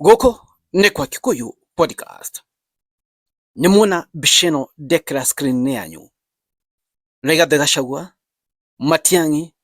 Gũkũ nĩ kwa Kikuyu Podcast. Nĩ muona mbica ĩno ndekĩra screen-inĩ yanyu. Rigathĩ Gachagua, Matiang'i,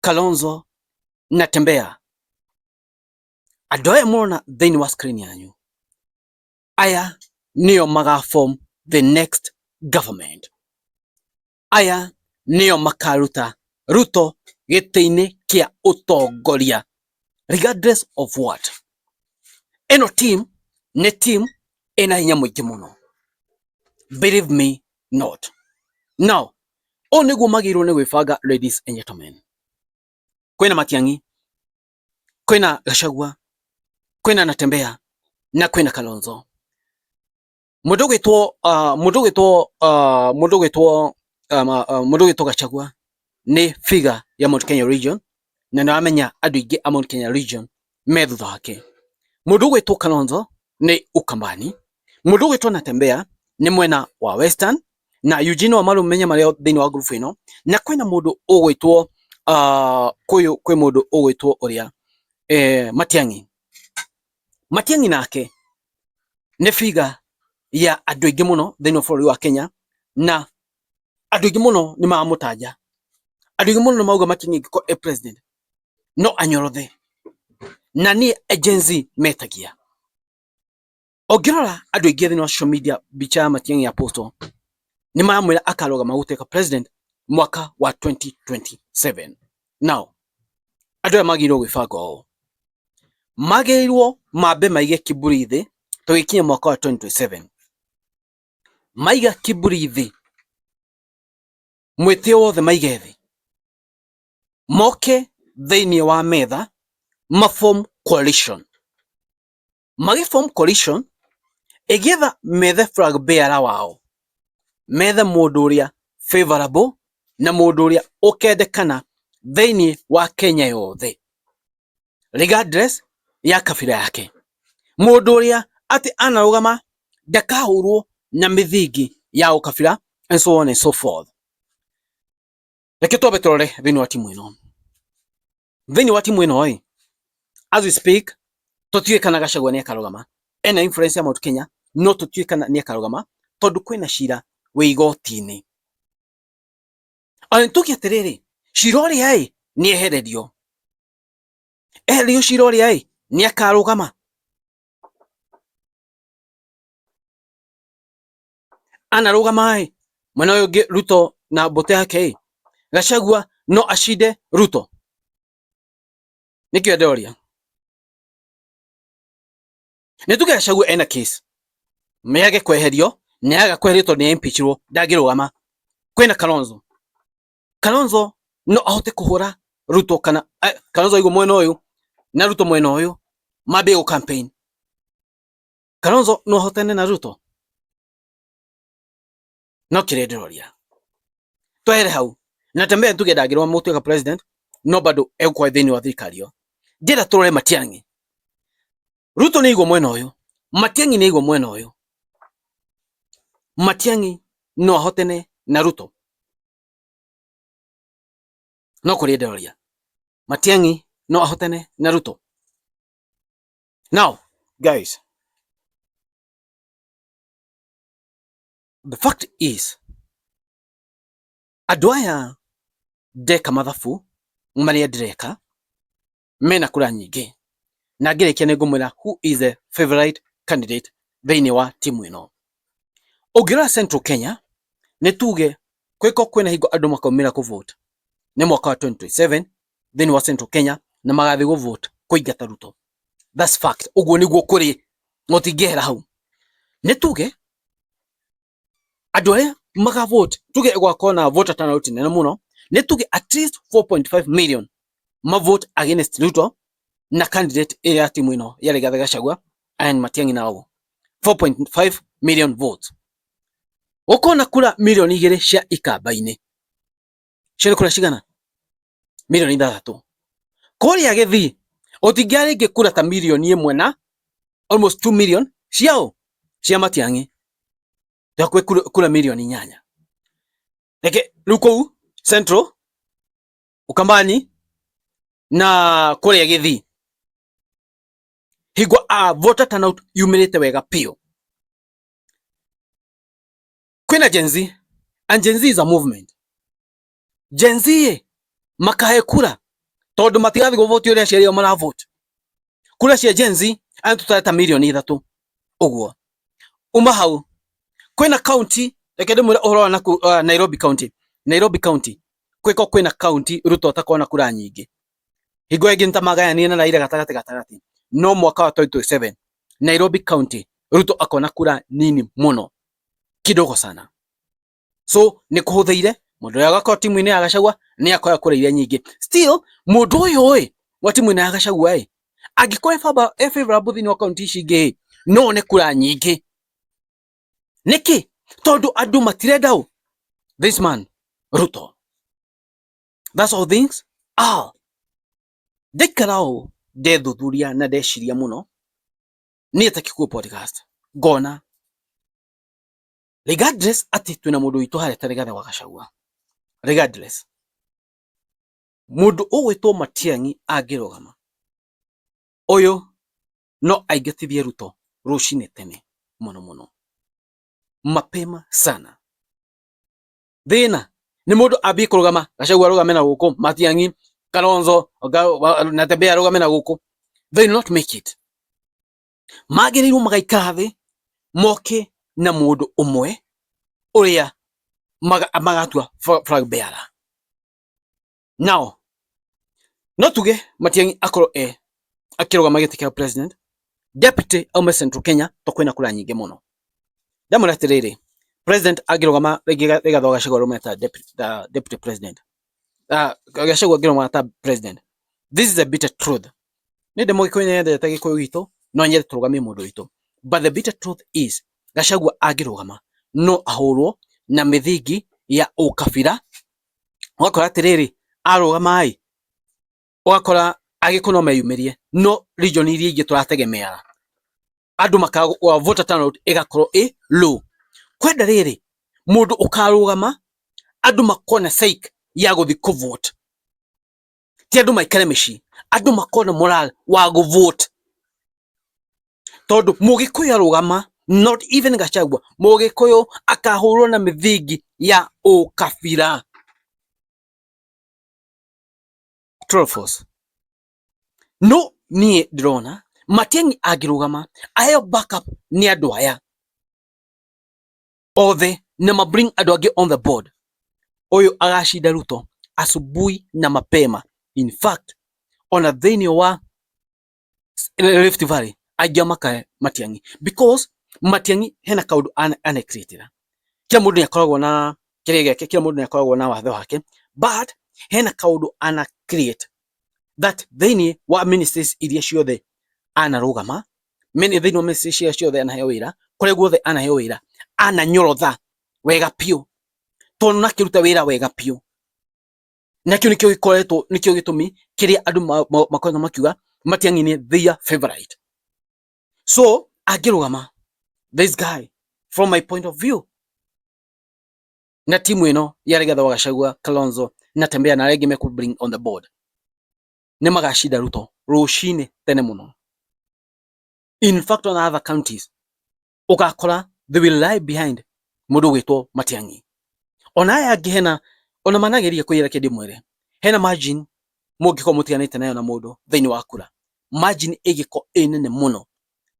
Kalonzo na Tembea. Andũ aya mũrona thĩinĩ wa screen yanyu, aya nĩo maga form the next government. Aya nĩo makaruta Ruto gĩtĩ-inĩ kĩa ũtongoria regardless of what. Ĩno team nĩ team ĩna hinya mũingĩ mũno, believe me not. Now ũũ nĩguo magĩrĩirwo nĩ gwĩbanga, ladies and gentlemen. Kwĩna Matiang'i, kwĩna Gachagua, kwĩna Natembeya na kwĩna Kalonzo. Mũndũ ũgwĩtwo mũndũ ũgwĩtwo mũndũ ũgwĩtwo mũndũ ũgwĩtwo Gachagua nĩ figure ya Mount Kenya region, na nĩ ũramenya andũ aingĩ a Mount Kenya region me thutha wake. Mũndũ ũgwĩtwo Kalonzo nĩ Ukambani. Mũndũ ũgwĩtwo Natembeya nĩ mwena wa Western, na Eugene Wamalwa menye marĩa thĩinĩ wa group ĩno, na kwĩna mũndũ ũgwĩtwo kũyũ kwĩ mũndũ ũgwĩtwo ũrĩa Matiang'i. Matiang'i nake nĩ figure ya andũ aingĩ mũno thĩinĩ wa bũrũri wa Kenya, na andũ aingĩ mũno nĩ maramũtanja. Andũ aingĩ mũno nĩ marauga Matiang'i angĩkorwo e president no anyorothe, na niĩ Gen Z metagia. Ũngĩrora andũ aingĩ thĩinĩ wa social media, mbica ya Matiang'i ya postwo, nĩ maramwĩra akarũgama gũtuĩka president mwaka wa 2027. Now andũ aya magĩrĩirwo gwĩbanga ũũ, magĩrĩirwo mambe maige kiburi thĩ tũgĩkinya mwaka wa 2027. Maiga kiburi thĩ, mwĩtĩo wothe maige thĩ, moke thĩinĩ wa metha ma form coalition. Magĩ form coalition ĩgetha methe flag bearer wao, methe mũndũ ũrĩa favorable na mũndũ ũrĩa ũkendekana thĩinĩ wa Kenya yothe regardless ya kabira yake. Mũndũ ũrĩa atĩ anarũgama ndakahũrwo na mĩthingi ya ũkabira and so on and so forth. Reke twambe tũrore thĩinĩ wa timu ĩno. Thĩinĩ wa timu ĩno ĩ, as we speak, tũtiũĩ kana Gachagua nĩ akarũgama, ena influence ya Mount Kenya, no tũtiũĩ kana nĩ akarũgama tondũ kwĩna cira wĩ igoti-inĩ. Ona nĩtuge atĩrĩrĩ, cira ũrĩa ĩ nĩ ehererio, ehererio cira ũrĩa ĩ nĩ akarũgama. Anarũgama ĩ mwena ũyũ ũngĩ Ruto na mbũtũ yake ĩ, Gachagua no acinde Ruto? Nĩkĩo ndĩroria. Nĩ tuge Gachagua ena case mĩage kweherio, nĩ aga kweherio tondũ nĩ impeachirwo, ndangĩrũgama. Kwĩna Kalonzo. Kalonzo no ahote kũhũra Ruto kana Kalonzo aigwo mwena ũyũ na Ruto mwena ũyũ mambie gũ campaign. Kalonzo no ahotane na Ruto? No kĩrĩa ndĩroria, twehere hau na Tembea, tuge ndangĩrũgama gũtuĩka president, no bado egũkorwo thĩinĩ wa thirikari ĩyo. Ndĩrenda tũrore Matiang'i. Ruto nĩ aigwo mwena ũyũ, Matiang'i nĩ aigwo mwena ũyũ. Matiang'i no ahotane na Ruto? No kũrĩa ndĩroria, Matiang'i no ahotane na Ruto? Now guys, the fact is andũ aya ndeka mathabu marĩa ndĩreka mena kura nyingĩ, na ngĩrĩkia nĩ ngũmwĩra who is the favorite candidate thĩinĩ wa timu ĩno. Ũngĩrora Central Kenya, nĩ tuge kwĩko kwĩna hingo andũ makaumĩra kũ vote nĩ mwaka wa 2027 thĩinĩ wa Central Kenya, na magathiĩ gũ vote kũingata Ruto. That's fact. Ũguo nĩguo kũrĩ, mũtingĩehera hau. Nĩ tuge andũ arĩa maga vote, tuge gwakorwo na voter turnout nene mũno, nĩ tuge at least 4.5 million ma vote against Ruto na candidate ĩrĩa ya timu ĩno ya Rigathi Gachagua and Matiang'i, nao 4.5 million votes. Gũkorwo na kura 2 mirioni cia ikamba-inĩ, cio nĩ kura cigana? 6 mirioni. Kũrĩa Gĩthii gũtingĩaga rĩngĩ kura ta 1 mirioni na almost 2 million ciao cia Matiang'i, hakuhĩ kura 8 mirioni. Reke rĩu kũu Central, Ukambani na kũrĩa Gĩthii. Hingo a voter turnout yumĩrĩte wega piũ. Kwĩna Gen Z, and Gen Z is a movement. Gen Z ĩ, makahe kura tondu matigathiĩ gũvoti ũrĩa aciari ao maravote. Kura cia Gen Z aya tũtare ta mirioni 3 ũguo. Uma hau kwĩna county, reke ndĩmwĩre ũhoro wa naku, Nairobi County. Nairobi County kwĩko kwĩna county Ruto atakona kura nyingĩ. Hingo ĩngĩ nĩ ta magayanie na Raila gatagatĩ gatagatĩ, no mwaka wa 2027 Nairobi County Ruto akona kura nini mũno, kidogo sana. So nĩ kũhũthĩire mũndũ ũrĩa agakorwo timu-inĩ ya Gachagua nĩ akoya kura iria nyingĩ. Still mũndũ ũyũ ĩ wa timu-inĩ ya Gachagua ĩ angĩkorwo e favorable thĩinĩ wa kaunti ici ingĩ ĩ, no one kura nyingĩ. Nĩkĩ? Tondũ andũ matirenda ũ this man Ruto. That's all things are. Ndaikara ũũ ndethuthuria na ndeciria mũno niĩ ta Kikuyu Podcast ngona regardless atĩ twĩna mũndũ witũ harĩa ta Rigathĩ wa Gachagua, regardless mũndũ ũgwĩtwo Matiang'i angĩrũgama ũyũ no aingatithie Ruto rũcinĩ tene mũno mũno, mapema sana. Thĩna nĩ mũndũ ambie kũrũgama, Gachagua arũgame na gũkũ, Matiang'i, Kalonzo Natembeya arũgame na gũkũ, they will not make it. Magĩrĩirwo magaikara thĩ moke na mũndũ ũmwe ũrĩa magatua flag bearer. Now no tuge Matiang'i akorwo e akĩrũgama gĩtĩ kĩa president, deputy aume Central Kenya to kwĩna kura nyingĩ mũno. Ndamwĩra atĩrĩrĩ, president angĩrũgama rĩngĩ Rigathĩ wa Gachagua arũgame ta deputy president, Gachagua angĩrũgama ta president, this is the bitter truth. Nĩ ndĩ Mũgĩkũyũ, nyendete Gĩkũyũ gitũ, no nyende tũrũgamie mũndũ witũ, but the bitter truth is Gachagua angĩrũgama no ahũrwo na mĩthingi ya ũkabira. Ũgakora atĩrĩrĩ, arũgama ĩ, ũgakora Agĩkũyũ no meyumĩrie, no region iria ingĩ tũrategemeaga andũ maka voter turnout ĩgakorwo ĩ low. Kwenda rĩrĩ mũndũ ũkarũgama andũ makona psyche ya gũthiĩ kũvote, ti andũ maikare mĩciĩ, andũ makona morale wa gũvote, tondũ Mũgĩkũyũ arũgama, not even Gachagua, Mũgĩkũyũ akahũrwo na mĩthingi ya ũkabira. True or false? No niĩ ndĩrona Matiang'i angĩrũgama aheo backup nĩ andũ aya othe na ma bring andũ angĩ on the board, ũyũ agacinda Ruto asubuhi na mapema. In fact, ona thĩinĩ wa Rift Valley aingĩ makahe Matiang'i, because Matiang'i hena kaũndũ anecreatĩra. Kila mũndũ nĩ akoragwo na kĩrĩa gĩake, kila mũndũ nĩ akoragwo na wathe wake, but hena kaũndũ ana create that thĩinĩ wa ministries iria ciothe anarũgama, thĩinĩ wa ministries iria ciothe anaheo wĩra, kũrĩa guothe anaheo wĩra, ananyorotha wega piũ, tondũ nakĩruta wĩra wega piũ. Nakĩo nĩkĩo gĩkoretwo nĩkĩo gĩtũmi kĩrĩa andũ makoretwo makiuga Matiang'i nĩ their favorite. So angĩrũgama this guy, from my point of view, na timu ĩno ya Rigathĩ wa Gachagua, Kalonzo, Natembeya na arĩa angĩ mekũ bring on the board, nĩ magacinda Ruto rũcinĩ tene mũno. In fact, on other counties ũgakora they will lie behind mũndũ ũgwĩtwo Matiang'i. Ona aya angĩ hena ona manageria kwĩra kĩndĩ mwĩre hena margin mũngĩkorwo mũtiganĩte nayo na mũndũ thĩinĩ wa kura, margin ĩngĩkorwo ĩ nene mũno,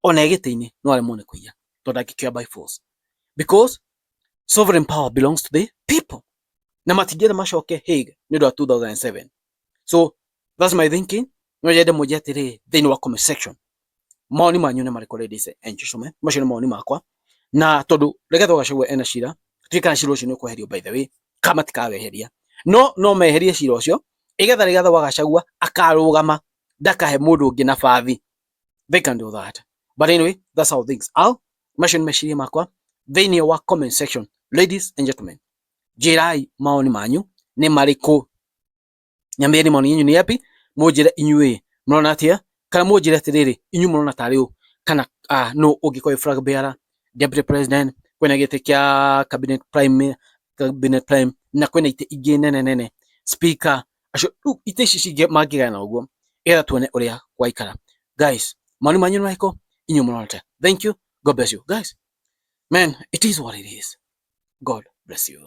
ona ĩ gĩtĩ-inĩ no aremwo nĩ kũiya, tondũ angĩkĩoya by force, because sovereign power belongs to the people, na matingĩenda macoke Hague nĩ ũndũ wa 2007. So that's my thinking. No nyende mũnjĩre atĩrĩrĩ thĩinĩ wa comment section, mawoni manyu nĩ marĩkũ, ladies and gentlemen? Macio nĩ mawoni makwa. Na tondũ Rigathĩ wa Gachagua ena cira, tuĩ kana cira ũcio nĩ ũkweherio, by the way, kana matikaweheria, no meherie cira ũcio igetha Rigathĩ wa Gachagua akarũgama ndakahe mũndũ ũngĩ nabathi. They can do that. But anyway, that's how things are. Macio nĩ meciria makwa thĩinĩ wa comment section. Ladies and gentlemen, njĩrai mawoni manyu nĩ marĩkũ, nyambĩrĩrie maoni yenyu nĩ yapi, mũnjĩre inyuĩ mũrona atĩa, kana mũnjĩre atĩrĩrĩ, inyuĩ mũrona tarĩ ũ kana no ũngĩkorwo wĩ flag bearer, deputy president, kwĩna gĩtĩ kĩa cabinet prime, cabinet prime, na kwĩna itĩ ingĩ nene nene, speaker acio. Rĩu itĩ ici cingĩ mangĩgayana ũguo, ĩgetha tuone ũrĩa gwaikara. Guys, Mawoni manyu nĩ marĩkũ inyuĩ mũrorete? Thank you. God bless you guys. Man, it is what it is. God bless you.